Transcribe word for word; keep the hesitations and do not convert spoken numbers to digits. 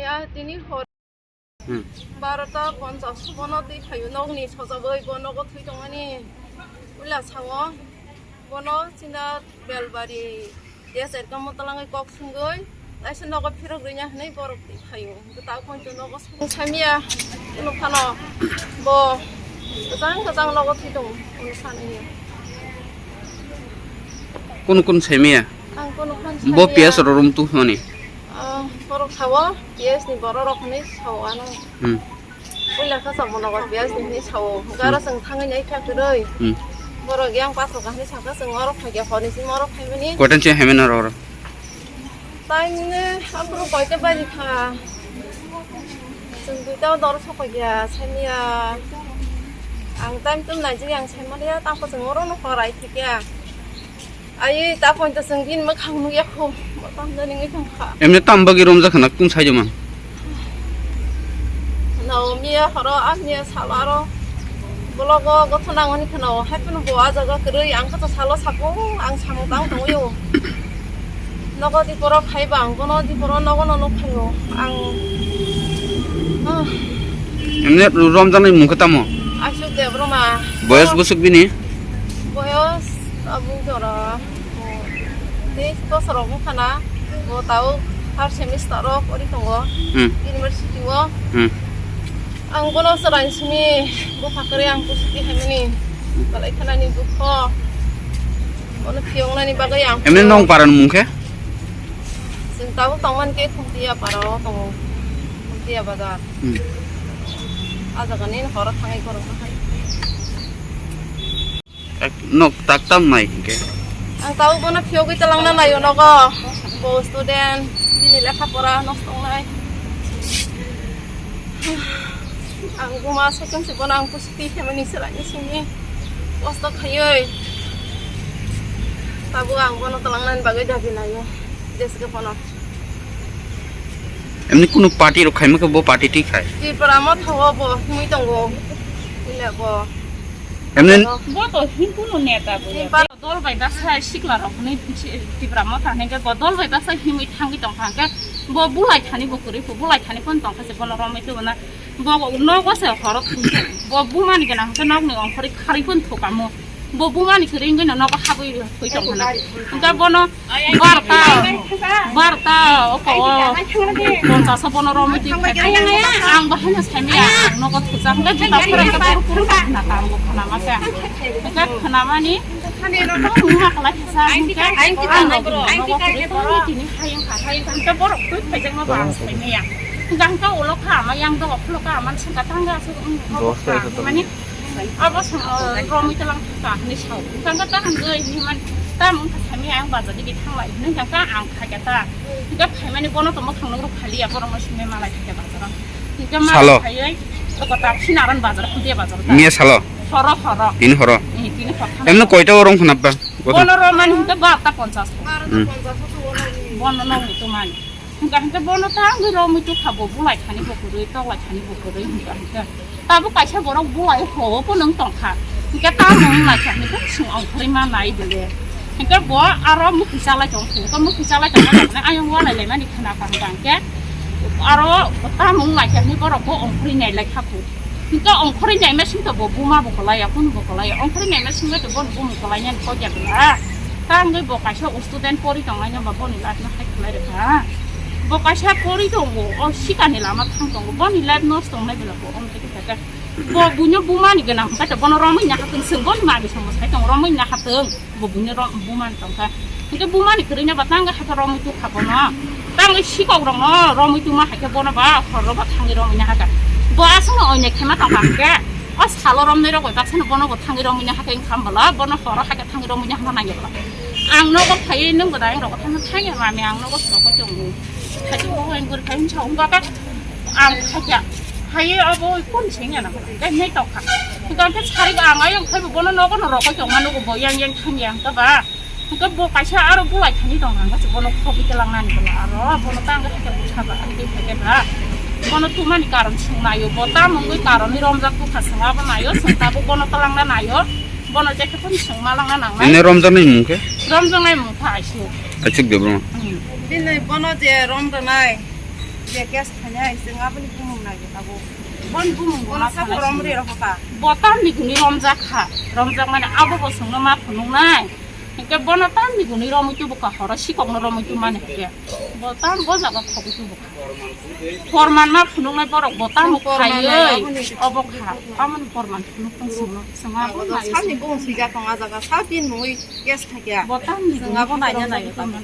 Ya, tini hor Hmm. Barota ponchas bono twi phaio, nokni sojagwi bo nogo thwi tongmani. Ula sao, bono china belbari desert kamo talangwi kok sungwi, taisa nogo phirok rwina hwnwi borok twi phaio. Bwta pointo nogo sung samia, kunu phano bo kwchang kwchang nogo thwi tongo, kunu sanwi. Kunu kunu samia? Ang kunu phano bo samia. P S rorom tu hwnwi? Ah, borok sao, P S ni borok rok hwnwi sao ano. Hmm. Puila kha samo nogo P S ni hwnwi sao. Gara Hmm. chwng thangwi nai kha kwrwi. Hmm. Borok yang paso kahni saka chwng oro phaikha, honi simi oro phaimani. Koitan se hemena roro? Time ni apro koita baji kha. Chwng duita dor sokya, sanya. Ang time tum nai jini ang saimaliya, tangko chwng oro no horai thikya. Ai, ta pointa chwng bini mwkhang nukya kho, bo tamjani wngwi thangkha. Emne tam bagwi romjak khna kung saijo man? Naomi horo, ani salo aro vlog-o gotho nangmani khna o, hai phano bo ah jaga kwrwi, ang khe to salo sako, ang samung tang tongwi o. Nogo di borok hai ba, ang bono di borok nogo no nuk phaio, ang, ah. Emne romjaknai mung khe tamo? Ashok Debbarma. Boyos bwswk bini? Boyos tabuk jora. Tei bosor rok wngkha na, bo tabuk third semester o pori tongo, hmm, university o. Hmm. Ang bono chwrai simi bupha kwrwi ang kusuti haimani, belai khanani dukho. Bono phiyoknani bagwi ang emne phiyok. Nong paran mung khe? Chwng tabuk tongmani khe Khumtiya para o tongo, Khumtiya bazar. Hmm. A jaga nini horo thangwi borok bahai. Ek nok tak tam nai hinkhe. Ang tabuk bono phiyogwi talangna naio nogo. Bo student, bini lekha pora nosto wngnai. Ang buma second se bono ang kusuti khaimani chwraini simi kosto khaiwi. Tabuk ang bono talangnani bagwi dabi naio. Jeske bono. Emni kunu party rok khaima khe bo party twi khai. Tripura motha o bo himwi tongo. Ile bo. Emne bo to hin kunu neta bo ya. Dol bai baksa sikla rok hwnwi Tipra motha hwnwi khe bo dol bai baksa himwi thangwi tong kha hwnkhe bo bulai thani bo kwrwi phu, bulai thani phone tong kha se bono romwi tubuna. Bo nogo se horo thangkhe bo bumani gana hwnkhe nokni ongkhorwi kharwi phone thukamo. Bo bumani kwrwi wngwi no nogo habwi thwi tong khna. Hwnkhe bono Barta, barta, oko, o, ponchaso bono romwi twi khai. Ang bahai no saimaya, ang nogo thuchak, hwnkhe juta phwrwng khe boro phuru khna ta, ang bo khna ma khe. Hwnkhe khna mani, mungha kwlai khe sa, hwnkhe ang nogo, nogo kwrwi tongwi tini hayung kha, hayung kha, hwnkhe borok twi phaijakma bo ang saimaya. Hwnkhe hwnkhe ulo kha ama, yang dogo phulo kha ama, swngkha tangga aswk, mani, Abo sa, romwi talang kha hwnwi sao. Tangka ta hwnwi hwnwi man, ta mung kha sami ang bazar digi thanglai hwnwi tangka ang kha khe ta. Hwnkhe phaimani bono to mwkhang nukro khaliya, borokno simi malai kha khe bazaro. Hwnkhe ma Salo. Khaiwi, toko ta Sinaran bazar, Khumtiya bazar ta. Miya salo? Horo, horo. Tini horo? Ni tini horo. Emno koita o rong khna ba? Bono romani hwnkhe barta ponchas. Hmm. Bono nokni tumani. Hwnkha hwnkhe bono ta wngwi romwi tukha bo bulai thani bo kwrwi, toklai thani bo kwrwi hwnkha hwnkhe. Tabuk kaisa borok bulai ho phano wng tongkha. Hwnkhe tamo wng lai kha hwnkhe chwng ongkhorwi ma nai bwle. Hwnkhe bo aro mwkhwi chalai tong kha, hwnkhe mwkhwi chalai tongma tongmani ayang walai laimani khna kha hwnkha hwnkhe. Aro tamo wng lai kha hwnkhe borok bo ongkhorwi nai lai kha kho. Hwnkhe ongkhorwi naima singkha bo buma bo kwlaiya, kunu bo kwlaiya. Ongkhorwi naima singkha to bono buma kwlainani kok ya bwla. Ta wngwi bo kaisa student pori tonglaino ba boni life no hai khlai rwkha. Bo kaisa pori tongo, o sikani lama thang tongo, boni life nosto wngnai bwla bo omo tei khe khe. Bo buino bumani gwnang khe bono romwi naha thung, chwng boni magi somo sai tongo, romwi naha thung, bo buino rom-, bumani tongkha. Hingke bumani kwrwino ba tangwi hakhe romwi tukha bono. Tangwi sikok rokno romwi tuma hakhe bono ba horro ba thangwi romwi nahakha. Bo aswkno oinai khema tongkha hingke. O salo romnwi rok bai baksano bono bo thangwi romwi nahakhe wngkha bwla bono horo hakhe thangwi romwi nahana nangya bwla. Ang nogo phaiwi nwng bo dayang rogo thangwi thangya mami ang nogo soko tongo. Khachi bo wng guri khai wngsa wngkha khe. Ang khacha. Phaiwi obo kun sengya na. Khe nei tokha. Hingke sari ang ayang phaibo bono nogo no rokoi tongma nugo bo yang yang thangya hingke ba. Hingke bo kaisa aro bulai thani tong hangke se bono khobi kelang nani bono aro bono tang hake bwsa ba hake hake ba. Bono tumani karon sung nayo bo tamo wngwi karoni romjak bwkha sung abo nayo sung tabuk bono twlangna nayo. Bono jekhe phano sung malangna nangnai. Ene romjaknai mung khe? Romjaknai mung kha aisuk. Aisuk Debbarma. Hmm. Bini bono je rom rwnai je case khainai sung aboni bumung nayo tabuk. Boni bumung bono sabo rom ri rokha. Bo tamni guni romjak kha. Romjak mane abo bo sungno ma phunuknai. Hingke bono tamni guni romwi tubu ka horo sikokno romwi tumani hingke. Bo tam bo jaga khogwi tubu ka. Porman ma phunuknai borok bo tamo khaiwi obo kha. Tamoni porman phunuk tong sungno. Sung abo nai sani bung sija tong a jaga sa tin nungwi case thakya. Bo tamni guni abo naina nayo tamni.